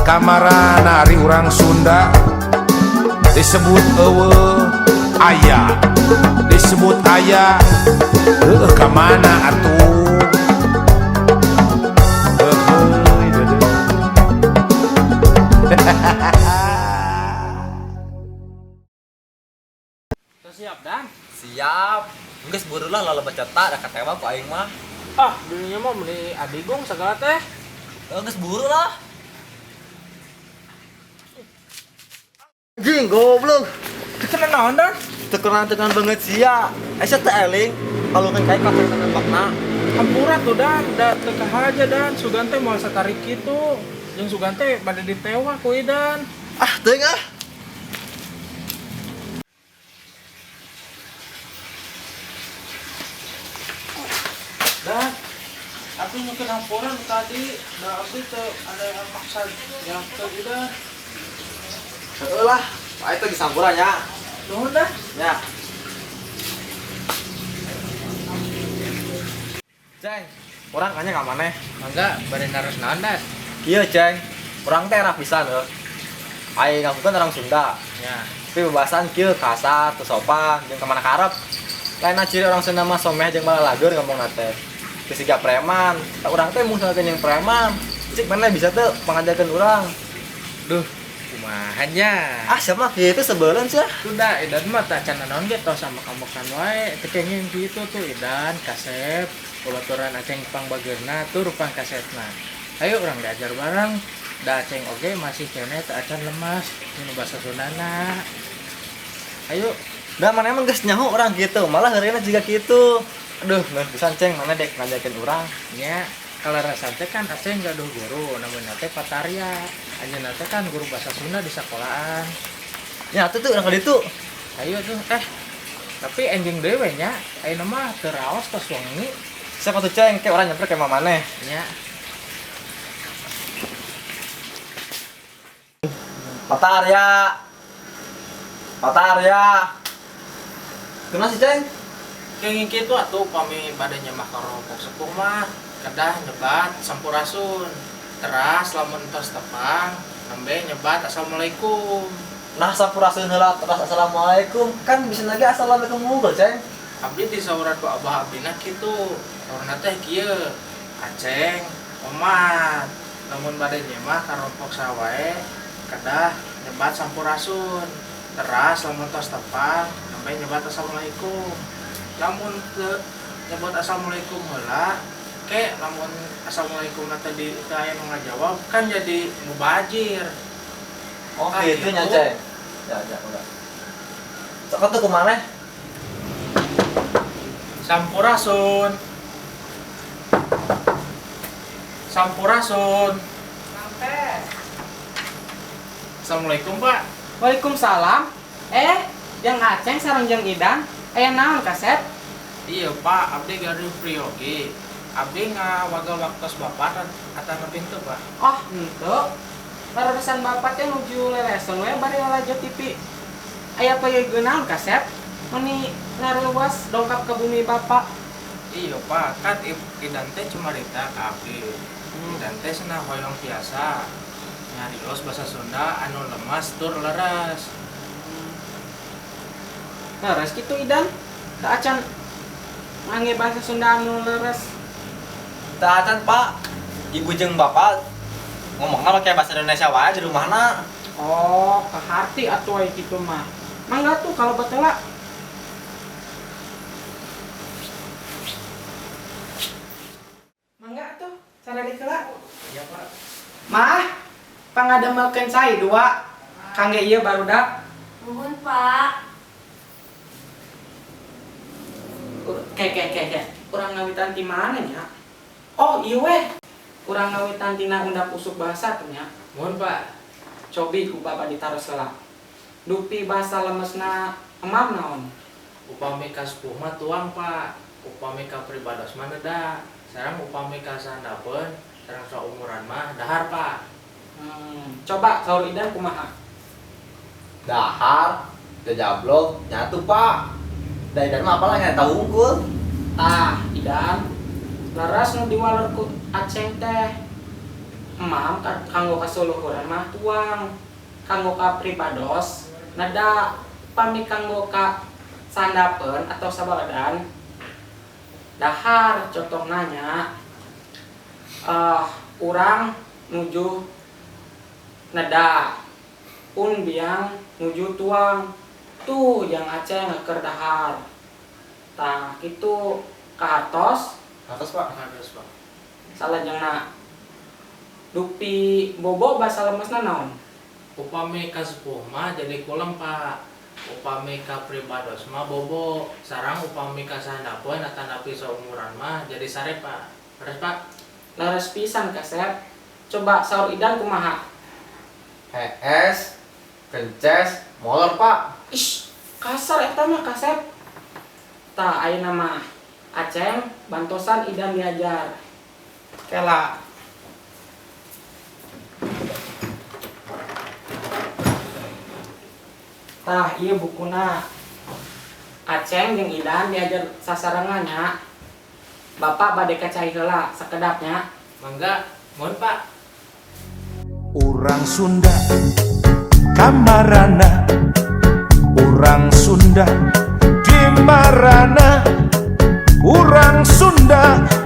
Kamarana ari urang Sunda disebut eueuh aya, disebut aya heueuh ka mana atuh. Heuheuy deudeuh. Siap Dan? Siap. Geus buru lah lalebet cetak da katewa ku aing mah. Ah, dunia mah beli adigong segala teh. Geus buru lah. Anjing goblok. Kena naon Dan? Tekanan-tekanan banget sia. Asa teh eling kalau kan kayak katur tembakna. Hampura tuh Dan, da teu kahaja Dan, Sugan teh moal satarik kitu. Jeung Sugan teh bade ditewak ku Idan. Ah, teuing ah. Dan, abdi nyukeun hampura nu tadi, da abdi teu ada yang maksa jawab teu Idan. Heueuh lah. Aing teh disampura nya. Nuhun Dan. Ya. Ceng, urang kanya ka maneh? Mangga bade naros naon Dan? Kieu, Ceng. Urang teh era pisan heuh. Aing ngakukeun orang Sunda. Ya. Tapi bebasan kieu kasar, teu sopan, jeung ka mana karep. Lain ciri orang Sunda mah someh jeung malalageur ngomongna teh. Teu siga preman. Tah urang teh mun jeung preman. Cik mana bisa teu pangajarkeun urang. Duh, kumaha nya? Ah, siapa kieu sebeuleun sia. Sudah, Idan mah tak can naon ge tos sama kambukan wae. Teu kenging kitu tuh Idan, kasep, babaturan Aceng pangbageurna tur pangkasetna. Ayo urang diajar bareng. Da Aceng oge masih keneh teu acan lemas dina basa Sundana. Ayo, Da mana emang geus nyaho urang kitu, malah heureuna jiga kitu. Aduh, ngeun pisan Ceng, mana dek ngajarkeun urang. Nya kalarasan teh kan Aceng gaduh guru, namina teh Patarya. Anjeunna teh kan guru bahasa Sunda di sekolahan. Ya atuh tuh urang ka ditu. Ayo tuh, tapi enjing deui we nya, ayeuna mah teu raos tos wengi. Siapa tuh Ceng, kayak urang nyamper ke imah maneh. Nya. Patarya. Patarya. Kunaon sih Ceng? Kenging kitu atuh pami bade nyemah karompok sepuh mah kedah nyebat sampurasun. Teras lamun tos tepang nembe nyebat assalamualaikum. Nah sampurasun heula teras assalamualaikum. Kan bisa lagi assalamualaikum unggul Ceng. Abdi disauran ku abah abdina kitu. Saurna teh kieu. Aceng, omat. Lamun bade nyemah karompok sawae kedah nyebat sampurasun. Teras lamun tos tepang nembe nyebat assalamualaikum. Lamun teu nyebut assalamualaikum heula ke lamun assalamualaikum na tadi teu aya nu ngajawab kan jadi mubazir. Oh, Ah, gitu nya gitu. Ceng. Ya, ya, udah. Sok atuh kumaha? Sampurasun. Sampurasun. Assalamualaikum, Pak. Waalaikumsalam. Yang Aceng sareng jeung Idan, aya naon kaset? Iya, Pak, abdi gaduh priyogi. Abdi ngawagal waktos Bapak atanapi pintu, Pak. Oh, henteu. Pareresan Bapak teh nuju lelesen we bari lalajo TV. Aya payegeun naon kasep? Meni ngaruas dongkap ke bumi Bapak. Iya, Pak, kan Idan teh cumarita ka abdi. Idan teh cenah hoyong tiasa nyarios basa Sunda anu lemas tur leres. Leres kitu Idan? Teu acan ngangge bahasa Sunda anu leres. Teu acan, Pak. Ibu jeung Bapak ngomongna pakai bahasa Indonesia wae di rumahna. Oh, kaharti atuh aya kitu mah. Mangga tuh kalau betela. Mangga atuh, cara dikeula. Iya, Pak. Mah, pangadamelkeun cai dua. Kangge ieu barudak. Nuhun, Pak. Ke ke ke ke. Urang ngawitan ti mana nya? Oh, iya weh. Urang ngawitan tina undak usuk bahasa tuh nya. Mohon, Pak. Cobi ku bapak ditaros heula. Dupi bahasa lemesna emam naon? Upami ka sepuh mah tuang, Pak. Upami ka pribados mah neda. Sareng upami ka sandapeun sareng saumuran mah dahar, Pak. Coba saur Idan kumaha? Dahar, jajablok, nyatu, Pak. Da Idan mah apalah nya tahu unggul. Tah, Idan. Leres nu diwaler ku Aceng teh. Emam kanggo kasuluhuran mah tuang, kanggo ka pribados neda, pami kanggo ka sandapeun atau sabadan dahar. Contohna nya, urang nuju neda, Unbiang nuju tuang, tuh yang Aceng keur dahar. Tah, kitu. Kahartos? Atos, Pak. Harus, Pak. Salajengna, dupi bobo bahasa lemesna naon? Upami ka sepuh mah jadi kulem, Pak. Upami ka pribados mah bobo, sareng upami ka sahandapeun atanapi saumuran mah jadi sare, Pak. Leres, Pak? Leres pisan, Kasep. Coba saur Idan kumaha? Hees, kences, molor, Pak. Ish, kasar eta mah, Kasep. Tah, ayeuna mah Aceng bantosan Idan diajar. Kela. Tah, ieu bukuna. Aceng jeung Idan diajar sasarengan nya. Bapak bade ka cai heula sakedap nya. Mangga, mohon, Pak. Urang Sunda kamarana? Urang Sunda di marana? Urang Sunda.